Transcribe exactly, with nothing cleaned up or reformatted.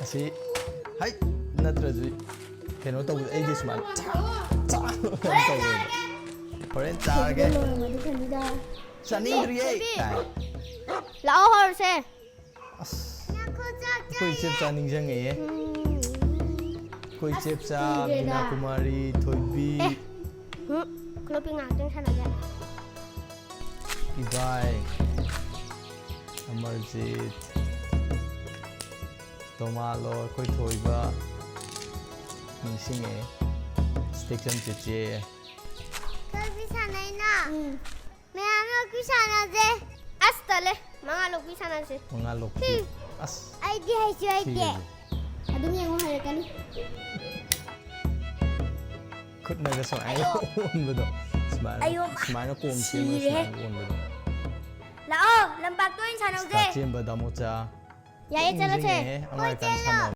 ꯁꯤ ꯍꯩ ꯅꯠꯇ꯭ꯔꯁꯨ ꯀꯩꯅꯣ ꯇꯧꯕꯗ ꯑꯩꯗꯤ ꯁꯨꯃꯥꯏꯅ ꯆꯥ ꯆꯥ ꯇꯧꯋꯦꯕ꯫ ꯍꯣꯔꯦꯟ ꯆꯥꯔꯒꯦ꯫ ꯂꯣꯏꯔꯝꯃꯗꯤ ꯐꯅꯤꯗ꯫ ꯆꯥꯅꯤꯡꯗ꯭ꯔꯤꯌꯦ ꯀꯥꯏ꯫ ꯂꯥꯛꯑꯣ ꯍꯧꯔꯁꯦ꯫ ꯑꯁ ꯑꯩꯈꯣꯏ ꯏꯆꯦꯞꯆꯥ ꯅꯤꯡꯁꯤꯡꯉꯛꯑꯦ꯫ ꯑꯩꯈꯣꯏ ꯏꯆꯦꯞꯆꯥ, ꯀꯨꯏꯔꯦꯗ꯫ ꯕꯤꯅꯥ ꯀꯨꯃꯥꯔꯤ, ꯊꯣꯏꯕꯤ, ꯎꯝ, ꯈꯨꯂꯣꯛꯄꯤ ꯉꯥꯏꯍꯥꯛꯇꯪ ꯁꯥꯟꯅꯒꯦ꯫ ꯏꯕꯥꯏ, ꯑꯃꯔꯖꯤꯠ, ꯇꯣꯃꯥꯂꯣ, ꯑꯩꯈꯣꯏ ꯊꯣꯏꯕ ꯅꯤꯡꯁꯤꯡꯉꯛꯑꯦ꯫ ꯏꯁꯇꯦꯛꯁꯟ ꯆꯦꯆꯦ꯫ ꯈꯣꯏꯕꯤ ꯁꯥꯟꯅꯩꯅ꯫ ꯃꯌꯥꯝ ꯂꯣꯛꯄꯤ ꯁꯥꯟꯅꯁꯦ꯫ ꯑꯁ ꯇꯜꯂꯦ꯫ ꯃꯉꯥ ꯂꯣꯛꯄꯤ ꯁꯥꯟꯅꯁꯦ꯫ ꯃꯉꯥ ꯂꯣꯛꯄꯤ꯫ ꯑꯁ ꯑꯩꯗꯤ ꯍꯩꯁꯨ ꯍꯩꯇꯦ꯫ ꯊꯤꯒꯅꯤ꯫ ꯑꯗꯨꯝ ꯌꯦꯡꯉꯣ ꯍꯩꯔꯛꯀꯅꯤ꯫ ꯈꯨꯠꯅꯒ ꯁꯨꯃꯥꯏꯅ ꯑꯣꯟꯕꯗꯣ꯫ ꯁꯨꯃꯥꯏꯅ ꯑꯌꯣ, ꯁꯨꯃꯥꯏꯅ ꯀꯣꯝ ꯁꯦꯝꯃꯒ ꯁꯤꯔꯦ꯫ ꯁꯨꯃꯥꯏꯅ ꯑꯣꯟꯕꯗꯣ꯫ ꯂꯥꯛꯑꯣ ꯂꯝꯄꯥꯛꯇ ꯑꯣꯏꯅ ꯁꯥꯟꯅꯧꯁꯦ꯫ ꯆꯦꯝꯕ ꯗꯥꯃꯣꯆꯥ꯫ ꯌꯥꯏꯌꯦ ꯆꯠꯂꯁꯦ꯫ ꯅꯤꯡꯁꯤꯡꯉꯛꯑꯦ, ꯑꯉꯥꯡ ꯑꯣꯏꯔꯤꯀꯥꯟꯗ ꯁꯥꯟꯅꯕ꯫